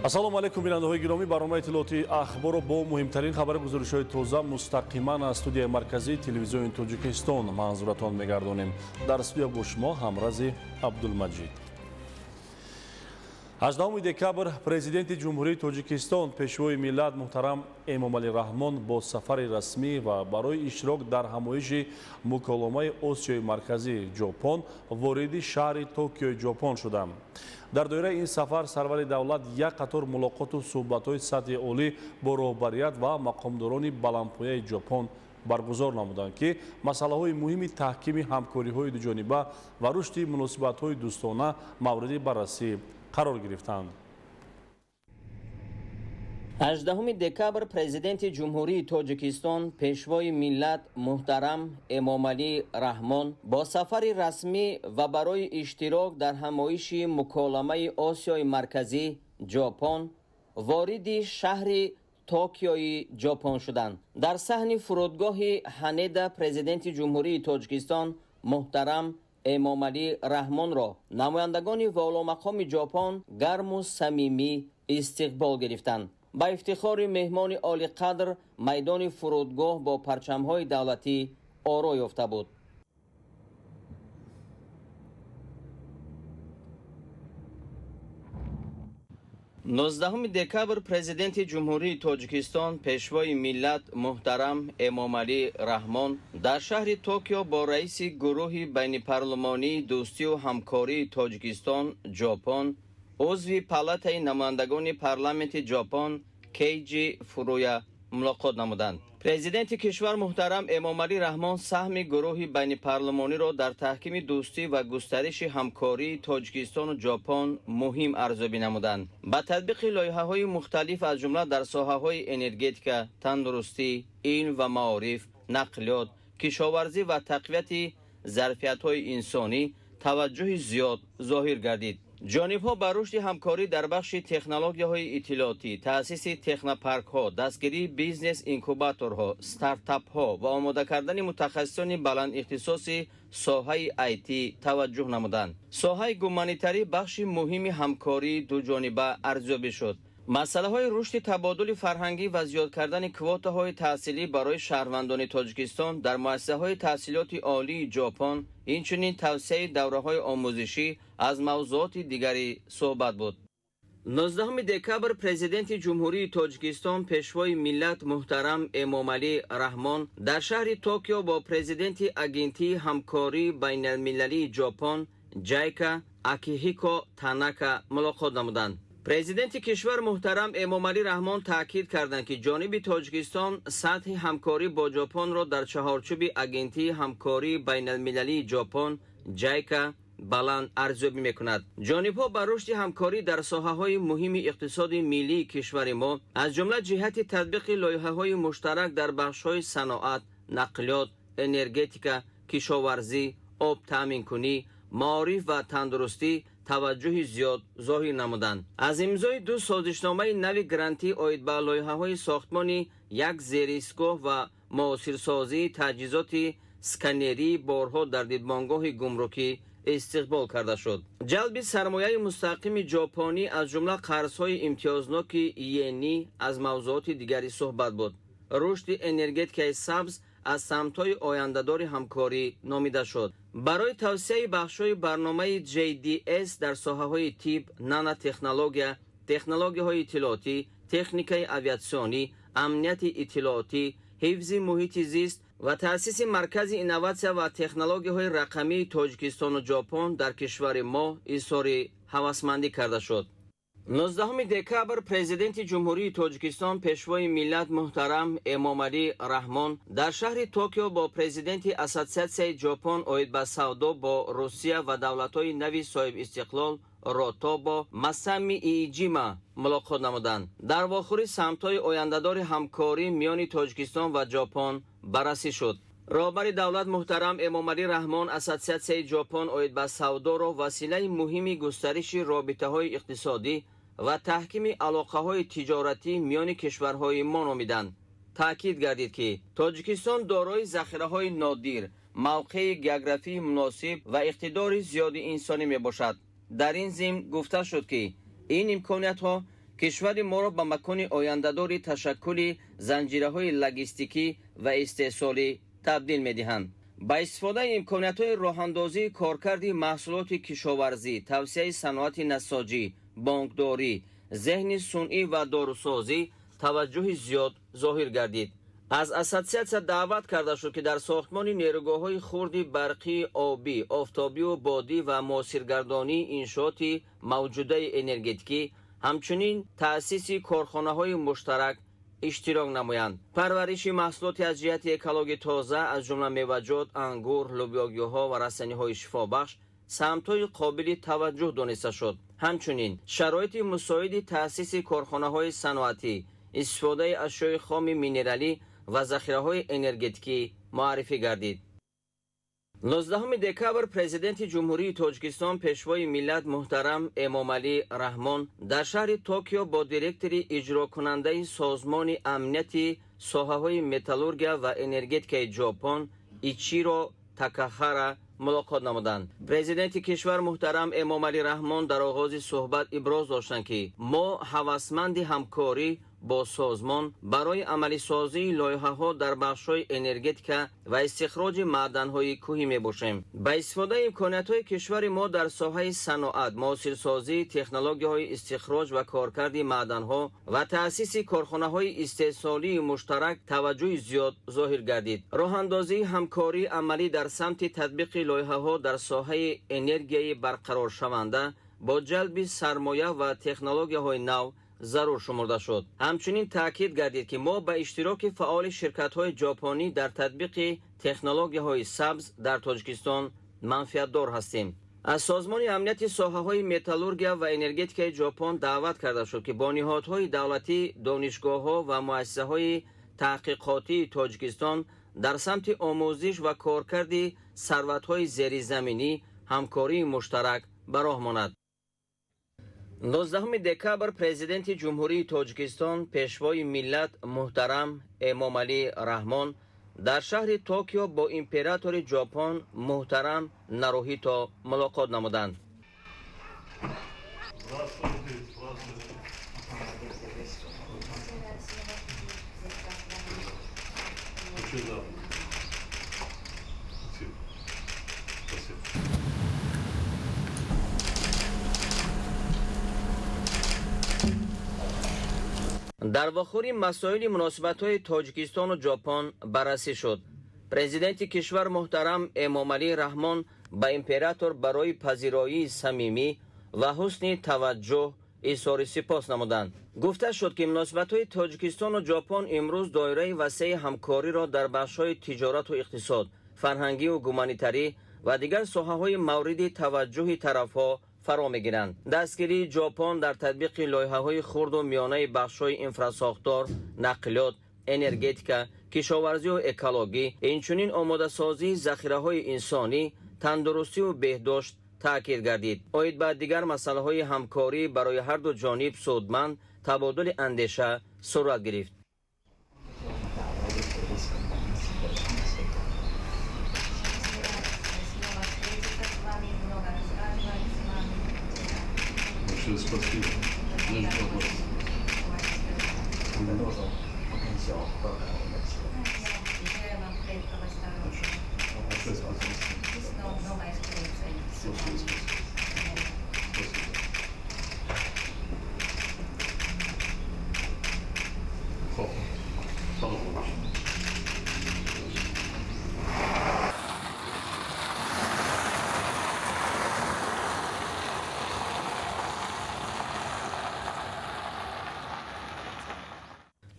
Ассалому алайкум, бинандаҳои гиромӣ. Барномаи иттилоотии Ахборро бо муҳимтарин хабари гузоришҳои тоза мустақиман аз студияи марказии телевизиони Тоҷикистон манзуратон мегардонем. Дар студия бо шумо Ҳамрази Абдулмаҷид. 18 декабр Президенти Ҷумҳурии Тоҷикистон, Пешвои миллат муҳтарам Эмомалӣ Раҳмон бо сафари расмӣ ва барои иштирок дар ҳамоиши муколамаи Осиёи Марказӣ Ҷопон вориди шаҳри Токиои Ҷопон шуданд. Дар доираи ин сафар сарвари давлат як қатор мулоқоту суҳбатҳои сатҳи олӣ бо роҳбарият ва мақомдорони баландпояи Ҷопон баргузор намуданд, ки масъалаҳои муҳими таҳкими ҳамкориҳои дуҷониба ва рушди муносибатҳои дӯстона мавриди баррасӣ қарор гирифтанд. 18 декабр Президенти Ҷумҳурии Тоҷикистон, Пешвои миллат муҳтарам Эмомалӣ Раҳмон бо сафари расмӣ ва барои иштирок дар ҳамоиши муколамаи Осиёи Марказӣ Ҷопон вориди шаҳри Токиои Ҷопон шуданд. Дар саҳни фурудгоҳи Ҳанеда Президенти Ҷумҳурии Тоҷикистон муҳтарам Эмомалӣ Раҳмонро намояндагони воломақоми Ҷопон гарму самимӣ истиқбол гирифтанд. Ба ифтихори меҳмони олиқадр майдони фурудгоҳ бо парчамҳои давлатӣ оро ёфта буд. 19 декабр Президенти Ҷумҳурии Тоҷикистон, Пешвои миллат муҳтарам Эмомалӣ Раҳмон дар шаҳри Токио бо раиси гурӯҳи байнипарлумонии дӯстию ҳамкории Тоҷикистон Ҷопон, узви палатаи намояндагони парламенти Ҷопон Кейҷи Фуруя мулоқот намуданд. Президенти кишвар муҳтарам Эмомалӣ Раҳмон саҳми гурӯҳи байнипарлумониро дар таҳкими дӯстӣ ва густариши ҳамкории Тоҷикистону Ҷопон муҳим арзёбӣ намуданд. Ба татбиқи лоиҳаҳои мухталиф, аз ҷумла дар соҳаҳои энергетика, тандурустӣ, илм ва маориф, нақлиёт, кишоварзӣ ва тақвияти зарфиятҳои инсонӣ таваҷҷӯҳи зиёд зоҳир гардид. Ҷонибҳо ба рушди ҳамкорӣ дар бахши технологияҳои иттилоотӣ, таъсиси технопаркҳо, дастгирии бизнес-инкубаторҳо, стартапҳо ва омода кардани мутахассисони баландихтисоси соҳаи IT таваҷҷӯҳ намуданд. Соҳаи гуманитарӣ бахши муҳими ҳамкории дуҷониба арзёбӣ шуд. Масъалаҳои рушди табодули фарҳангӣ ва зиёд кардани квотаҳои таҳсилӣ барои шаҳрвандони Тоҷикистон дар муассисаҳои таҳсилоти олии Ҷопон, инчунин тавсияи давраҳои омӯзишӣ аз мавзӯоти дигари суҳбат буд. 19 декабр Президенти Ҷумҳурии Тоҷикистон, Пешвои миллат муҳтарам Эмомалӣ Раҳмон дар шаҳри Токио бо президенти Агентии ҳамкории байналмилалии Ҷопон Ҷайка Акиҳико Танака мулоқот намуданд. Президенти кишвар муҳтарам Эмомалӣ Раҳмон таъкид карданд, ки ҷониби Тоҷикистон сатҳи ҳамкорӣ бо Ҷопонро дар чаҳорчӯби Агентии ҳамкории байналмилалии Ҷопон Ҷайка баланд арзёбӣ мекунад. Ҷонибҳо ба рушди ҳамкорӣ дар соҳаҳои муҳими иқтисоди миллии кишвари мо, аз ҷумла ҷиҳати татбиқи лоиҳаҳои муштарак дар бахшҳои саноат, нақлиёт, энергетика, кишоварзӣ, об таъминкунӣ, маориф ва тандурустӣ таваҷҷӯҳи зиёд зоҳир намуданд. Аз имзои ду созишномаи нави грантӣ оид ба лоиҳаҳои сохтмони як зеристгоҳ ва муосирсозии таҷҳизоти сканерии борҳо дар дидбонгоҳи гумрукӣ истиқбол карда шуд. Ҷалби сармояи мустақими ҷопонӣ, аз ҷумла қарзҳои имтиёзноки иенӣ, аз мавзӯоти дигари суҳбат буд. Рушди энергетикаи сабз аз самтҳои ояндадори ҳамкорӣ номида шуд. Барои тавсияи бахшҳои барномаи JDS дар соҳаҳои тиб, нанотехнология, технологияҳои иттилоотӣ, техникаи авиатсионӣ, амнияти иттилоотӣ, ҳифзи муҳити зист ва таъсиси маркази инноватсия ва технологияҳои рақамии Тоҷикистону Ҷопон дар кишвари мо изҳори ҳавасмандӣ карда шуд. 19 декабр Президенти Ҷумҳурии Тоҷикистон, Пешвои миллат муҳтарам Эмомалӣ Раҳмон дар шаҳри Токио бо президенти Ассотсиатсияи Ҷопон оид ба савдо бо Русия ва давлатҳои нави соҳибистиқлол Ротобо Масами Ииҷима мулоқот намуданд. Дар вохӯрӣ самтҳои ояндадори ҳамкорӣ миёни Тоҷикистон ва Ҷопон баррасӣ шуд. Роҳбари давлат муҳтарам Эмомалӣ Раҳмон Ассотсиатсияи Ҷопон оид ба савдоро василаи муҳими густариши робитаҳои иқтисодӣ ва таҳкими алоқаҳои тиҷоратӣ миёни кишварҳои мо номиданд. Таъкид гардид, ки Тоҷикистон дорои захираҳои нодир, мавқеи географии муносиб ва иқтидори зиёди инсонӣ мебошад. Дар ин зимн гуфта шуд, ки ин имкониятҳо Кишвари моро ба макони ояндадори ташаккули занҷираҳои логистикӣ ва истеҳсолӣ табдил медиҳанд. Ба истифодаи имкониятҳои роҳандозии коркарди маҳсулоти кишоварзӣ, тавсеаи саноати насоҷӣ, бонкдорӣ, зеҳни сунъӣ ва дорусозӣ таваҷҷӯҳи зиёд зоҳир гардид. Аз ассотсиатсия даъват карда шуд, ки дар сохтмони нерӯгоҳҳои хурди барқии обӣ, офтобию бодӣ ва муосиргардонии иншооти мавҷудаи энергетикӣ, ҳамчунин таъсиси корхонаҳои муштарак иштирок намоянд. Парвариши маҳсулоти аз ҷиҳати экологӣ тоза, аз ҷумла меваҷот, ангур, лӯбиёгиҳо ва растаниҳои шифобахш самтҳои қобили таваҷҷӯҳ дониста шуд. Ҳамчунин шароити мусоиди таъсиси корхонаҳои саноатӣ, истифодаи ашёи хоми минералӣ ва захираҳои энергетикӣ муаррифӣ гардид. 19 декабр Президенти Ҷумҳурии Тоҷикистон, Пешвои миллат муҳтарам Эмомалӣ Раҳмон дар шаҳри Токио бо директори иҷрокунандаи Созмони амнияти соҳаҳои металлургия ва энергетикаи Ҷопон Ичиро Такахара мулоқот намуданд. Президенти кишвар муҳтарам Эмомалӣ Раҳмон дар оғози суҳбат иброз доштанд, ки мо ҳавасманди ҳамкорӣ бо созмон барои амалисозии лоиҳаҳо дар бахшҳои энергетика ва истихроҷи маъданҳои кӯҳӣ мебошем. Ба истифодаи имкониятҳои кишвари мо дар соҳаи саноат, муосирсозии технологияҳои истихроҷ ва коркарди маъданҳо ва таъсиси корхонаҳои истеҳсолии муштарак таваҷҷӯҳи зиёд зоҳир гардид. Роҳандозии ҳамкории амалӣ дар самти татбиқи лоиҳаҳо дар соҳаи энергияи барқароршаванда бо ҷалби сармоя ва технологияҳои нав зарур шумурда шуд. Ҳамчунин таъкид гардид, ки мо ба иштироки фаъоли ширкатҳои ҷопонӣ дар татбиқи технологияҳои сабз дар Тоҷикистон манфиатдор ҳастем. Аз Созмони амнияти соҳаҳои металлургия ва энергетикаи Ҷопон даъват карда шуд, ки бо ниҳодҳои давлатӣ, донишгоҳҳо ва муассисаҳои таҳқиқотии Тоҷикистон дар самти омӯзиш ва коркарди сарватҳои зеризаминӣ ҳамкории муштарак ба роҳ монад. 19 декабр Президенти Ҷумҳурии Тоҷикистон, Пешвои миллат муҳтарам Эмомалӣ Раҳмон дар шаҳри Токио бо императори Ҷопон муҳтарам Наруҳито мулоқот намуданд. Дар вохӯрӣ масоили муносибатҳои Тоҷикистону Ҷопон баррасӣ шуд. Президенти кишвар муҳтарам Эмомалӣ Раҳмон ба император барои пазироии самимӣ ва ҳусни таваҷҷӯҳ изҳори сипос намуданд. Гуфта шуд, ки муносибатҳои Тоҷикистону Ҷопон имрӯз доираи васеи ҳамкориро дар бахшҳои тиҷорату иқтисод, фарҳангию гуманитарӣ ва дигар соҳаҳои мавриди таваҷҷӯҳи тарафҳо фаро мегиранд. Дастгирии Ҷопон дар татбиқи лоиҳаҳои хурду миёнаи бахшҳои инфрасохтор, нақлиёт, энергетика, кишоварзию экологӣ, инчунин омодасозии захираҳои инсонӣ, тандурустию беҳдошт таъкид гардид. Оид ба дигар масъалаҳои ҳамкорӣ барои ҳарду ҷониб судманд табодули андеша сурат гирифт. Спасибо.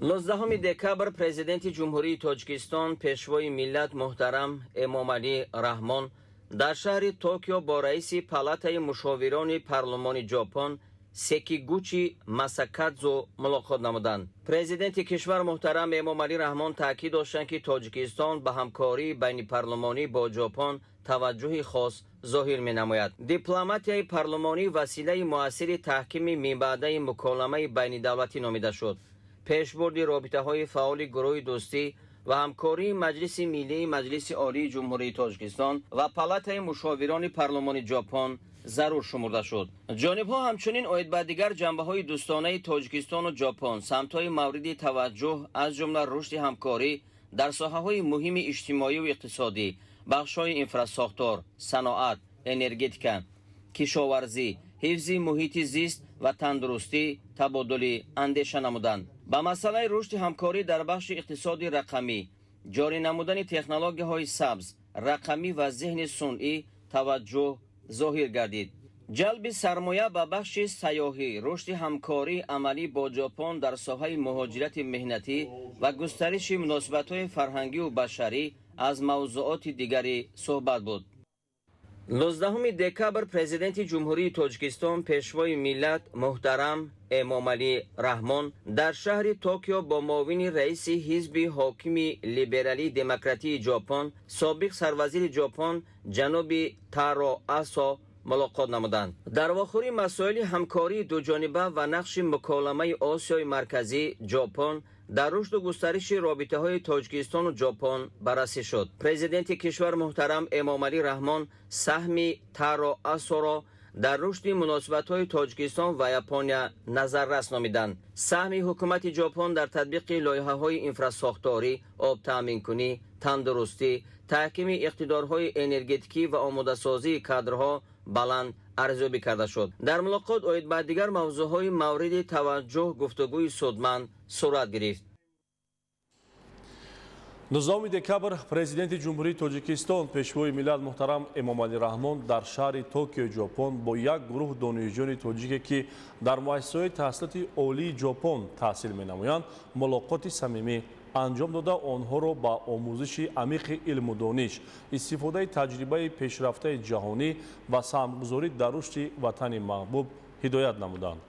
19 декабр Президенти Ҷумҳурии Тоҷикистон, Пешвои миллат муҳтарам Эмомалӣ Раҳмон дар шаҳри Токио бо раиси Палатаи мушовирони парлумони Ҷопон Секигучи Масакадзо мулоқот намуданд. Президенти кишвар муҳтарам Эмомалӣ Раҳмон таъкид доштанд, ки Тоҷикистон ба ҳамкории байнипарлумонӣ бо Ҷопон таваҷҷӯҳи хос зоҳир менамояд. Дипломатияи парлумонӣ василаи муассири таҳкими минбаъдаи муколамаи байнидавлатӣ номида шуд. Пешбурди робитаҳои фаъоли гурӯҳи дӯстӣ Ва ҳамкории Маҷлиси Миллии Маҷлиси Олии Ҷумҳурии Тоҷикистон ва Палатаи мушовирони парлумони Ҷопон зарур шумурда шуд. Ҷонибҳо ҳамчунин оид ба дигар ҷанбаҳои дӯстонаи Тоҷикистону Ҷопон, самтҳои мавриди таваҷҷӯҳ, аз ҷумла рушди ҳамкорӣ дар соҳаҳои муҳими иҷтимоию иқтисодӣ, бахшҳои инфрасохтор, саноат, энергетика, кишоварзӣ, ҳифзи муҳити зист ва тандурустӣ табодули андеша намуданд. Ба масъалаи рушди ҳамкорӣ дар бахши иқтисоди рақамӣ, ҷорӣ намудани технологияҳои сабз, рақамӣ ва зеҳни сунъӣ таваҷҷӯҳ зоҳир гардид. Ҷалби сармоя ба бахши сайёҳӣ, рушди ҳамкории амалӣ бо Ҷопон дар соҳаи муҳоҷирати меҳнатӣ ва густариши муносибатҳои фарҳангию башарӣ аз мавзуоти дигари суҳбат буд. 19 декабр Президенти Ҷумҳурии Тоҷикистон, Пешвои миллат муҳтарам Эмомалӣ Раҳмон дар шаҳри Токио бо муовини раиси ҳизби ҳокими либералӣ демократии Ҷопон, собиқ сарвазири Ҷопон ҷаноби Таро Асо мулоқот намуданд. Дар вохӯрӣ масоили ҳамкории дуҷониба ва нақши муколамаи Осиёи Марказӣ Ҷопон дар рушду густариши робитаҳои Тоҷикистону Ҷопон баррасӣ шуд. Президенти кишвар муҳтарам Эмомалӣ Раҳмон саҳми Таро Асоро дар рушди муносибатҳои Тоҷикистон ва Япония назаррас номиданд. Саҳми ҳукумати Ҷопон дар татбиқи лоиҳаҳои инфрасохторӣ, обтаъминкунӣ, тандурустӣ, таҳкими иқтидорҳои энергетикӣ ва омодасозии кадрҳо баланд арзёбӣ карда шуд. Дар мулоқот оид ба дигар мавзӯъҳои мавриди таваҷҷӯҳ гуфтугӯи судманд сурат гирифт. 19 декабр Президенти Ҷумҳурии Тоҷикистон, Пешвои миллат муҳтарам Эмомалӣ Раҳмон дар шаҳри Токиои Ҷопон бо як гурӯҳ донишҷӯёни тоҷике, ки дар муассисаҳои таҳсилоти олии Ҷопон таҳсил менамоянд, мулоқоти самимӣ анҷом дода, онҳоро ба омӯзиши амиқи илму дониш, истифодаи таҷрибаи пешрафтаи ҷаҳонӣ ва саҳмгузорӣ дар рушди ватани маҳбуб ҳидоят намуданд.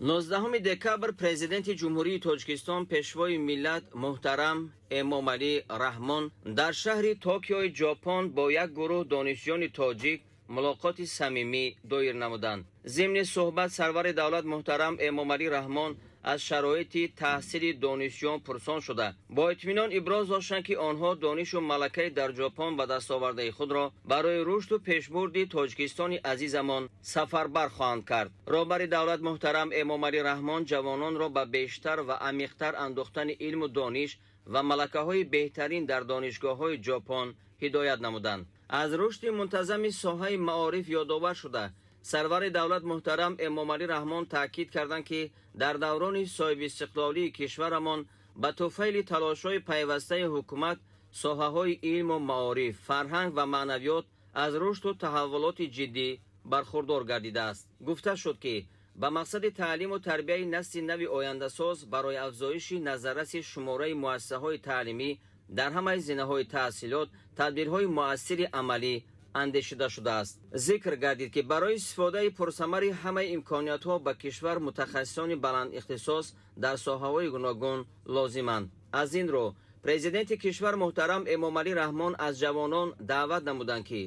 19 декабр Президенти Ҷумҳурии Тоҷикистон, Пешвои миллат муҳтарам Эмомалӣ Раҳмон дар шаҳри Токиои Ҷопон бо як гурӯҳ донишҷӯёни тоҷик мулоқоти самимӣ доир намуданд. Зимни суҳбат сарвари давлат муҳтарам Эмомалӣ Раҳмон аз шароити таҳсили донишҷӯён пурсон шуда, бо итминон иброз доштанд, ки онҳо донишу малакаи дар Ҷопон ба даст овардаи худро барои рушду пешбурди Тоҷикистони азизамон сафарбар хоҳанд кард. Роҳбари давлат муҳтарам Эмомалӣ Раҳмон ҷавононро ба бештар ва амиқтар андохтани илму дониш ва малакаҳои беҳтарин дар донишгоҳҳои Ҷопон ҳидоят намуданд. Аз рушди мунтазами соҳаи маориф ёдовар шуда, сарвари давлат муҳтарам Эмомалӣ Раҳмон таъкид карданд, ки дар даврони соҳибистиқлолии кишварамон ба туфайли талошҳои пайвастаи ҳукумат соҳаҳои илму маориф, фарҳанг ва маънавиёт аз рушду таҳаввулоти ҷиддӣ бархурдор гардидааст. Гуфта шуд, ки ба мақсади таълиму тарбияи насли нави ояндасоз барои афзоиши назарраси шумораи муассисаҳои таълимӣ дар ҳамаи зинаҳои таҳсилот тадбирҳои муассири амалӣ андешида шудааст. Зикр гардид, ки барои истифодаи пурсамари ҳамаи имкониятҳо ба кишвар мутахассисони баландихтисос дар соҳаҳои гуногун лозиманд. Аз ин рӯ Президенти кишвар муҳтарам Эмомалӣ Раҳмон аз ҷавонон даъват намуданд, ки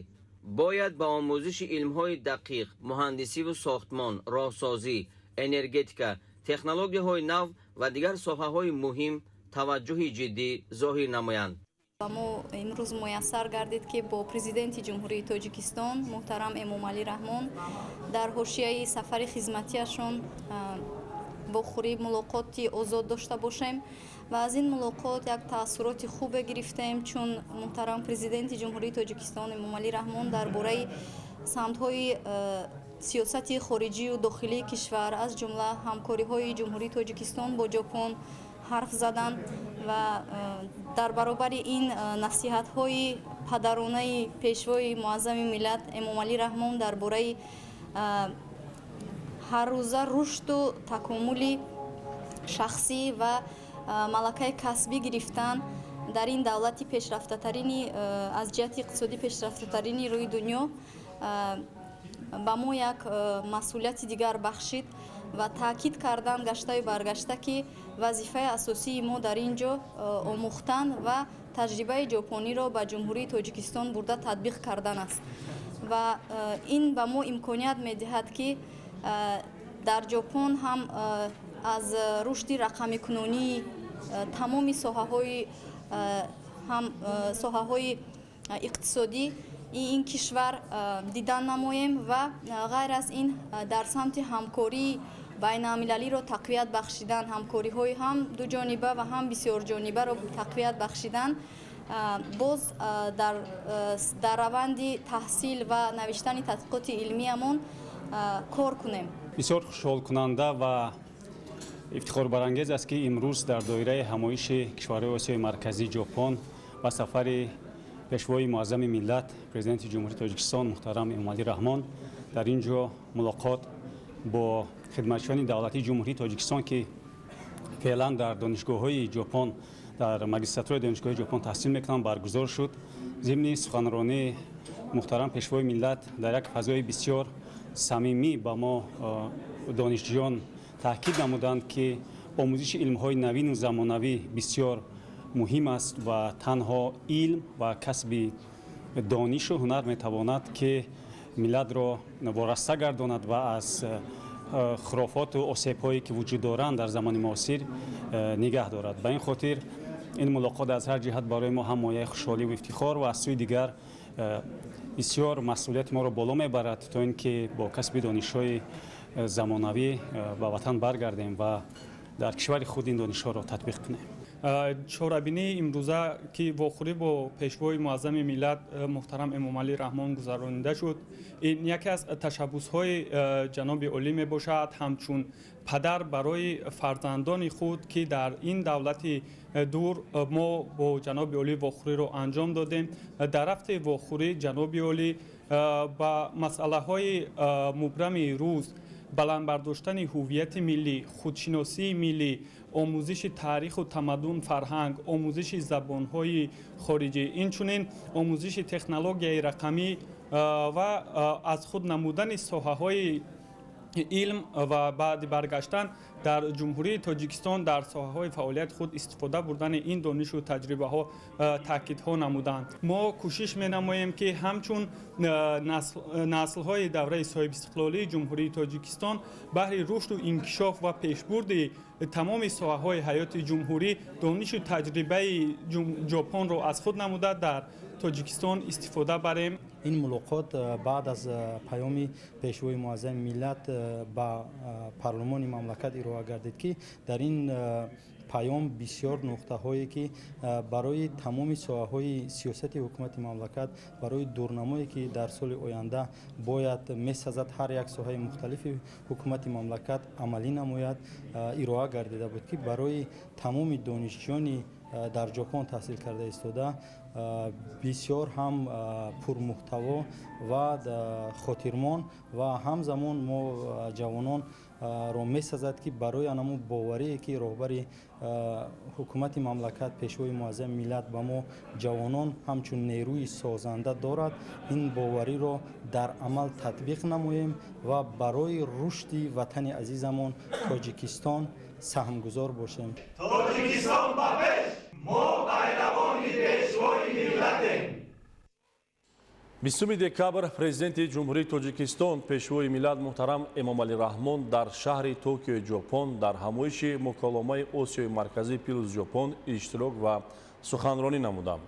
бояд ба омӯзиши илмҳои дақиқ, муҳандисиву сохтмон, роҳсозӣ, энергетика, технологияҳои нав ва дигар соҳаҳои муҳим таваҷҷӯҳи ҷиддӣ зоҳир намоянд. Ба мо имрӯз муяссар гардид, ки бо Президенти Ҷумҳурии Тоҷикистон муҳтарам Эмомалӣ Раҳмон дар ҳошияи сафари хизматиашон вохӯрӣ, мулоқоти озод дошта бошем ва аз ин мулоқот як таассуроти хубе гирифтем, чун муҳтарам Президенти Ҷумҳурии Тоҷикистон Эмомалӣ Раҳмон дар бораи самтҳои сиёсати хориҷию дохилии кишвар, аз ҷумла ҳамкориҳои Ҷумҳурии Тоҷикистон бо Ҷопон ҳарф заданд ва дар баробари ин насиҳатҳои падаронаи Пешвои муаззами миллат Эмомалӣ Раҳмон дар бораи ҳаррӯза рушду такомули шахсӣ ва малакаи касбӣ гирифтан дар ин давлати пешрафтатарини, аз ҷиҳати иқтисодӣ пешрафтатарини рӯи дунё ба мо як масъулияти дигар бахшид ва таъкид кардан гаштаю баргашта, ки вазифаи асосии мо дар ин ҷо омӯхтан ва таҷрибаи ҷопониро ба Ҷумҳурии Тоҷикистон бурда татбиқ кардан аст ва ин ба мо имконият медиҳад, ки дар Ҷопон ҳам аз рушди рақамикунонии тамоми соҳаҳои ҳам соҳаҳои иқтисодӣ ин кишвар дидан намоем ва ғайр аз ин дар самти ҳамкории байналмилалиро тақвият бахшидан, ҳамкориҳои ҳам дуҷониба ва ҳам бисёрҷонибаро тақвият бахшидан, боз дар раванди таҳсил ва навиштани тадқиқоти илмиямон кор кунем. Бисёр хушҳолкунанда ва ифтихорбарангез аст, ки имрӯз дар доираи ҳамоиши кишварҳои Осиёи Марказӣ Ҷопон ва сафари пешвои муаззами миллат, Президенти Ҷумҳурии Тоҷикистон муҳтарам Эмомалӣ Раҳмон дар ин ҷо мулоқот бо хидматчиёни давлатии Ҷумҳурии Тоҷикистон, ки феълан дар донишгоҳҳои Ҷопон, дар магистратураи донишгоҳи Ҷопон таҳсил мекунанд, баргузор шуд. Зимни суханронии муҳтарам пешвои миллат дар як фазои бисёр самимӣ ба мо донишҷӯён таъкид намуданд, ки омӯзиши илмҳои навину замонавӣ бисёр муҳим аст ва танҳо илм ва касби донишу ҳунар метавонад, ки миллатро вораста гардонад ва аз хурофоту осебҳое, ки вуҷуд доранд дар замони муосир, нигаҳ дорад. Ба ин хотир ин мулоқот аз ҳар ҷиҳат барои мо ҳам мояи хушҳоливу ифтихор ва аз сӯи дигар бисёр масъулияти моро боло мебарад, то ин ки бо касби донишҳои замонавӣ ба ватан баргардем ва дар кишвари худ ин донишҳоро татбиқ кунем. Чорабинии имрӯза, ки вохӯрӣ бо пешвои муаззами миллат муҳтарам Эмомалӣ Раҳмон гузаронида шуд, ин яке аз ташаббусҳои ҷаноби олӣ мебошад, ҳамчун падар барои фарзандони худ, ки дар ин давлати дур мо бо ҷаноби олӣ вохӯриро анҷом додем. Дар рафти вохӯрӣ ҷаноби олӣ ба масъалаҳои мубрами рӯз, баланд бардоштани ҳуввияти миллӣ, худшиносии миллӣ, омӯзиши таъриху тамаддун, фарҳанг, омӯзиши забонҳои хориҷӣ, инчунин омӯзиши технологияи рақамӣ ва аз худ намудани соҳаҳои илм ва баъди баргаштан дар Ҷумҳурии Тоҷикистон дар соҳаҳои фаъолияти худ истифода бурдани ин донишу таҷрибаҳо таъкидҳо намуданд. Мо кӯшиш менамоем, ки ҳамчун наслҳои давраи соҳибистиқлолии Ҷумҳурии Тоҷикистон баҳри рушду инкишоф ва пешбурди тамоми соҳаҳои ҳаёти ҷумҳурӣ донишу таҷрибаи Ҷопонро аз худ намуда дар Тоҷикистон истифода барем. Ин мулоқот баъд аз паёми пешвои муаззами миллат ба парлумони мамлакат ироа гардид, ки дар ин паём бисёр нуқтаҳое, ки барои тамоми соҳаҳои сиёсати ҳукумати мамлакат, барои дурнамое, ки дар соли оянда бояд месазад ҳар як соҳаи мухталифи ҳукумати мамлакат амалӣ намояд, ироа гардида буд, ки барои тамоми донишҷӯёни дар Ҷопон таҳсил карда истода бисёр ҳам пурмуҳтаво ва хотирмон ва ҳамзамон мо ҷавононро месазад, ки барои анаму боварие, ки роҳбари ҳукумати мамлакат, пешвои муаззами миллат ба мо ҷавонон ҳамчун нерӯи созанда дорад, ин бовариро дар амал татбиқ намоем ва барои рушди ватани азизамон Тоҷикистон саҳмгузор бошем. Тоҷикистон ба пеш! Мо пайравони пешвои миллатем! 20 декабр Президенти Ҷумҳурии Тоҷикистон, Пешвои миллат муҳтарам Эмомалӣ Раҳмон дар шаҳри Токиои Ҷопон дар ҳамоиши муколомаи Осиёи Марказӣ плюс Ҷопон иштирок ва суханронӣ намуданд.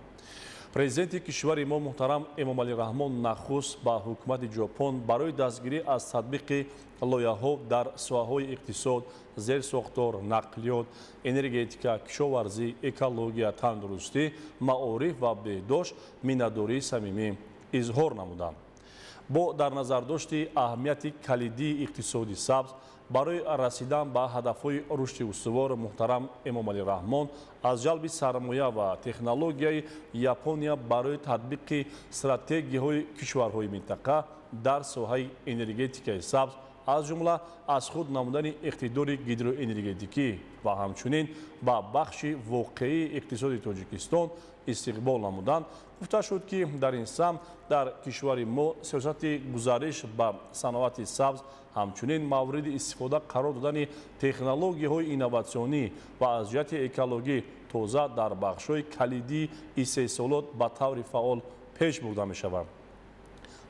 Президенти кишвари мо муҳтарам Эмомалӣ Раҳмон нахуст ба ҳукумати Ҷопон барои дастгирӣ аз татбиқи лоиҳаҳо дар соҳаҳои иқтисод, зерсохтор, нақлиёт, энергетика, кишоварзӣ, экология, тандурустӣ, маориф ва беҳдошт миннатдории самимӣ изҳор намуданд. Бо дар назардошти аҳамияти калидии иқтисоди сабз барои расидан ба ҳадафҳои рушди устувор, муҳтарам Эмомалӣ Раҳмон аз ҷалби сармоя ва технологияи Япония барои татбиқи стратегияҳои кишварҳои минтақа дар соҳаи энергетикаи сабз, аз ҷумла аз худ намудани иқтидори гидроэнергетикӣ ва ҳамчунин ба бахши воқеии иқтисоди Тоҷикистон истиқбол намуданд. Гуфта шуд, ки дар ин самт дар кишвари мо сиёсати гузариш ба саноати сабз, ҳамчунин мавриди истифода қарор додани технологияҳои инноватсионӣ ва аз ҷиҳати экологӣ тоза дар бахшҳои калидии истеҳсолот ба таври фаъол пеш бурда мешавад.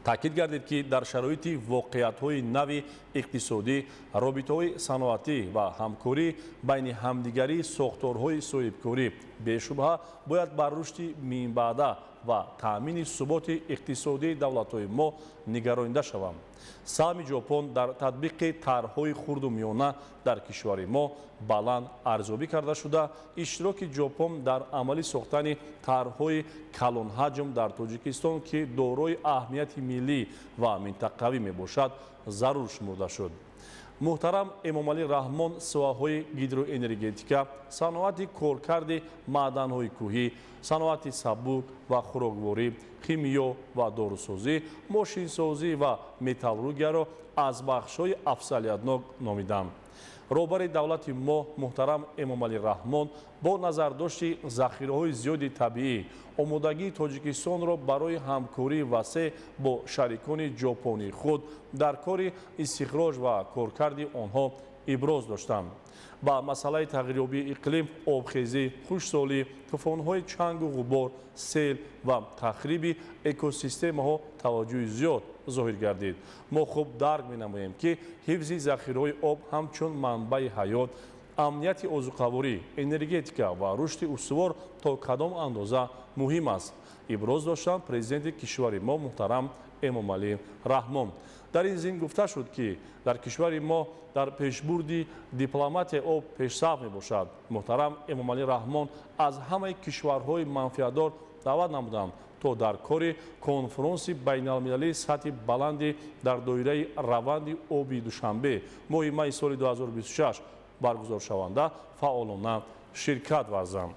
Таъкид гардид, ки дар шароити воқеиятҳои нави иқтисодӣ, робитаҳои саноатӣ ва ҳамкорӣ байни ҳамдигарии сохторҳои соҳибкорӣ бешубҳа бояд бар рушди минбаъда ва таъмини суботи иқтисодии давлатҳои мо нигаронида шаванд. Саҳми Ҷопон дар татбиқи тарҳҳои хурду миёна дар кишвари мо баланд арзёбӣ карда шуда, иштироки Ҷопон дар амалӣ сохтани тарҳҳои калонҳаҷм дар Тоҷикистон, ки дорои аҳамияти миллӣ ва минтақавӣ мебошад, зарур шумурда шуд. Муҳтарам Эмомалӣ Раҳмон соҳаҳои гидроэнергетика, саноати коркарди маъданҳои кӯҳӣ, саноати сабук ва хӯрокворӣ, химиё ва дорусозӣ, мошинсозӣ ва металлургияро аз бахшҳои афзалиятнок номиданд. Роҳбари давлати мо муҳтарам Эмомалӣ Раҳмон бо назардошти захираҳои зиёди табиӣ омодагии Тоҷикистонро барои ҳамкории васеъ бо шарикони ҷопонии худ дар кори истихроҷ ва коркарди онҳо иброз доштанд. Ба масъалаи тағйирёбии иқлим, обхезӣ, хушксолӣ, тӯфонҳои чангу ғубор, сел ва тахриби экосистемаҳо таваҷҷӯҳи зиёд зоҳир гардид. Мо хуб дарк менамоем, ки ҳифзи захираҳои об ҳамчун манбаи ҳаёт, амнияти озуқаворӣ, энергетика ва рушди устувор то кадом андоза муҳим аст, иброз доштанд президенти кишвари мо муҳтарам Эмомалӣ Раҳмон. Дар ин зимн гуфта шуд, ки дар кишвари мо дар пешбурди дипломатияи об пешсаф мебошад. Муҳтарам Эмомалӣ Раҳмон аз ҳамаи кишварҳои манфиатдор даъват намуданд, то дар кори конфронси байналмилалии сатҳи баланди дар доираи раванди оби Душанбе моҳи майи соли 2026 баргузоршаванда фаъолона ширкат варзанд.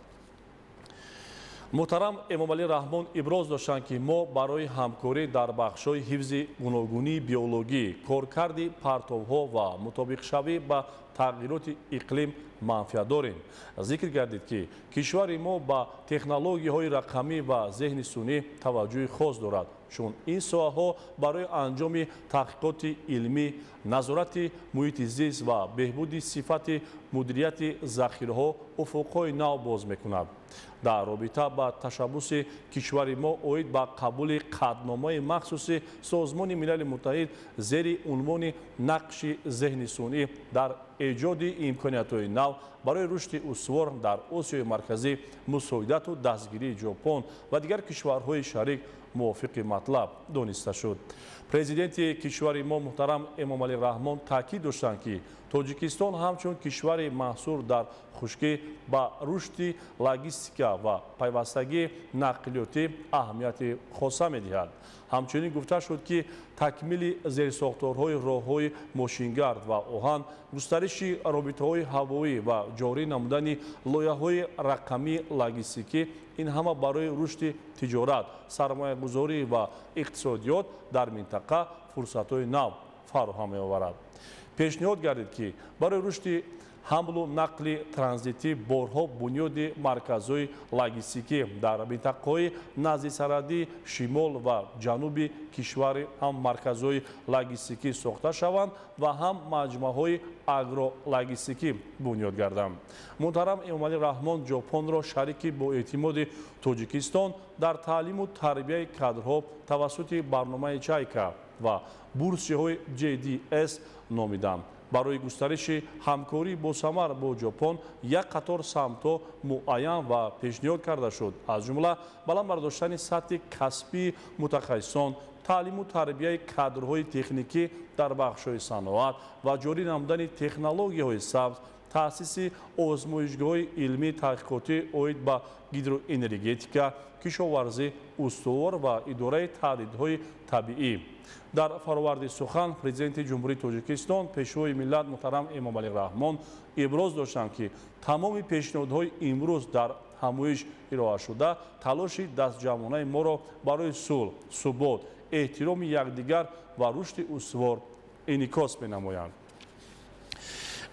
Муҳтарам Эмомалӣ Раҳмон иброз доштанд, ки мо барои ҳамкорӣ дар бахшҳои ҳифзи гуногунии биологӣ, коркарди партовҳо ва мутобиқшавӣ ба тағйироти иқлим манфиат дорем. Зикр гардид, ки кишвари мо ба технологияҳои рақамӣ ва зеҳни сунъӣ таваҷҷӯҳи хос дорад, чун ин соҳаҳо барои анҷоми таҳқиқоти илмӣ, назорати муҳити зист ва беҳбуди сифати мудирияти захираҳо уфуқҳои нав боз мекунад. Дар робита ба ташаббуси кишвари мо оид ба қабули қатъномаи махсуси Созмони Милали Муттаҳид зери унвони нақши зеҳни сунъӣ дар эҷоди имкониятҳои нав барои рушди устувор дар Осиёи Марказӣ, мусоидату дастгирии Ҷопон ва дигар кишварҳои шарик мувофиқи матлаб дониста шуд. Президенти кишвари мо муҳтарам Эмомалӣ Раҳмон таъкид доштанд, ки Тоҷикистон ҳамчун кишвари маҳсур дар хушкӣ ба рушди логистика ва пайвастагии нақлиётӣ аҳамияти хоса медиҳад. Ҳамчунин гуфта шуд, ки такмили зерсохторҳои роҳҳои мошингард ва оҳан, густариши робитаҳои ҳавоӣ ва ҷорӣ намудани лоиҳаҳои рақамии логистикӣ ин ҳама барои рушди тиҷорат, сармоягузорӣ ва иқтисодиёт дар минтақа фурсатҳои нав фароҳам меоварад. Пешниҳод гардид, ки барои рушди ҳамлу нақли транзитӣ борҳо бунёди марказҳои логистикӣ дар минтақаҳои наздисарҳадии шимол ва ҷануби кишвари ҳам марказҳои логистикӣ сохта шаванд ва ҳам маҷмӯаҳои агрологистикӣ бунёд гарданд. Муҳтарам Эмомалӣ Раҳмон Ҷопонро шарики боэътимоди Тоҷикистон дар таълиму тарбияи кадрҳо тавассути барномаи Чайка ва бурсияҳои JDS номиданд. Барои густариши ҳамкории босамар бо Ҷопон як қатор самтҳо муайян ва пешниҳод карда шуд, аз ҷумла баланд бардоштани сатҳи касбии мутахассисон, таълиму тарбияи кадрҳои техникӣ дар бахшҳои саноат ва ҷорӣ намудани технологияҳои сабз, таъсиси озмоишгоҳҳои илмии таҳқиқотӣ оид ба гидроэнергетика, кишоварзӣ, устувор ва идораи таҳдидҳои табиӣ. Дар фароварди сухан президенти Ҷумҳурии Тоҷикистон, пешвои миллат муҳтарам Эмомалӣ Раҳмон иброз доштанд, ки тамоми пешниҳодҳои имрӯз дар ҳамоиш ироа шуда талоши дастҷамъонаи моро барои сулҳ, субот, эҳтироми якдигар ва рушди устувор инъикос менамоянд.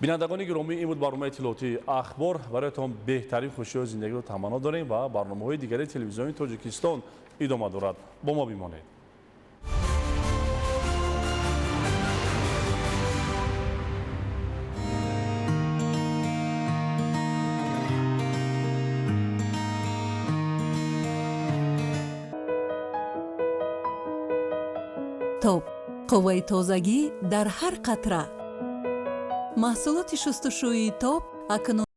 Бинандагони гиромӣ, ин буд барномаи иттилоотии Ахбор. Бароятон беҳтарин хушиҳои зиндагиро таманно дорем ва барномаҳои дигари телевизиони Тоҷикистон идома дорад. Бо мо бимонед. Топ, қувваи тозагӣ дар ҳар қатра. Маҳсулоти шустушӯии Топ акнун